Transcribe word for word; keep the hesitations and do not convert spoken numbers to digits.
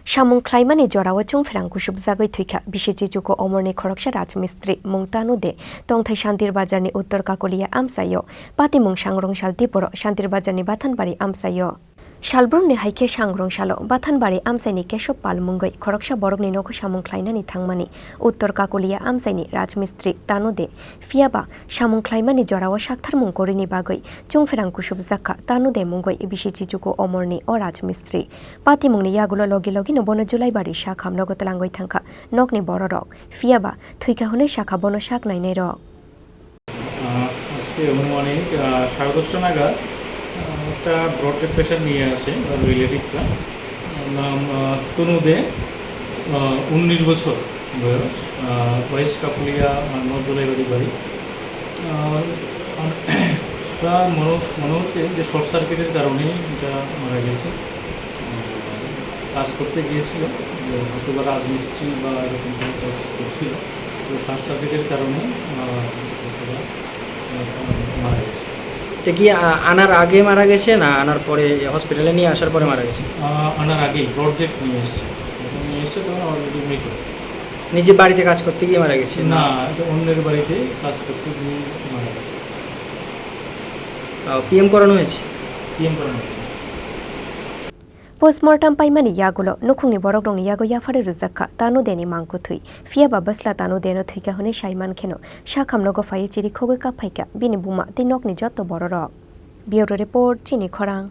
Samung khlaimani jorao chwngpherang kusubjagwi thwikha bisi chichuku omorni khoroksa rajmistri mung Tanu De, tongthai Shantir Bazarni Uttor Kakulia amchaio. Patimung sangrwngsal Diporo Shantir Bazarni Bathanbari amchaio. Salbrumni hai khe sangrwngsalo Bathanbari amchaini Keshob Pal mungwi khoroksa borokni nogo samung khlainani thangmani Uttor Kakulia amchaini rajmistri Tanu De. Phiyaba samung khlaimani jorao saktharmung korini bagwi chwngpherang kusubjak kha Tanu De mungwi bisi chichuku omorni o rajmistri. Patimungni yagulo logi logino bono Julaibari sakham nogo twlangwi thangkha nokni bororok. Phiyaba thwikha hwnwi sakha bono sak nainairok. আহ, আজকে অনুমানিক, আহ, সাড়ে দশটা নাগাদ, আহ, একটা broad death patient নিয়ে আসে, ওর রিলেটিভরা। নাম, আহ, তনু দে, আহ, উনিশ বছর বয়স, আহ, ওয়েস্ট কাকুলিয়া, আহ, নর্থ জুলাইবাড়ি বাড়ি। আহ, আম-, তার মনে, মনে হচ্ছে যে শর্ট সার্কিটের কারণেই এটা মারা গেছে। আহ, কাজ করতে গিয়েছিল, যে হয়তো বা রাজমিস্ত্রি বা এরকম কোনো কাজ করছিল, তো শর্ট সার্কিটের কারণে, আহ, হয়তো বা, আহ, মারা গেছে। এটা কি, আহ, আনার আগে মারা গেছে না আনার পরে, হসপিটালে নিয়ে আসার পরে মারা গেছে? আহ, আনার আগেই ব্রড ডেথ নিয়ে এসছে, যখন নিয়ে এসছে তখন অলরেডি মৃত। নিজে বাড়িতে কাজ করতে গিয়ে মারা গেছে? না, এটা অন্যের বাড়িতে কাজ করতে গিয়ে মারা গেছে। আহ, পিএম করানো হয়েছে? পিএম করানো হয়েছে। Postmortem paimani yagulo nukhungni borokrokni yago yapharwi rwjak kha Tanu Deni mangkwthwi. Phiyaba bwsla Tanu Deno thwikha hwnwi sai mankheno, sakham nogo phaiwi chirikhogwi kaphaikha bini buma tei nokni jotto bororok. Bureau Report, Chini Khorang.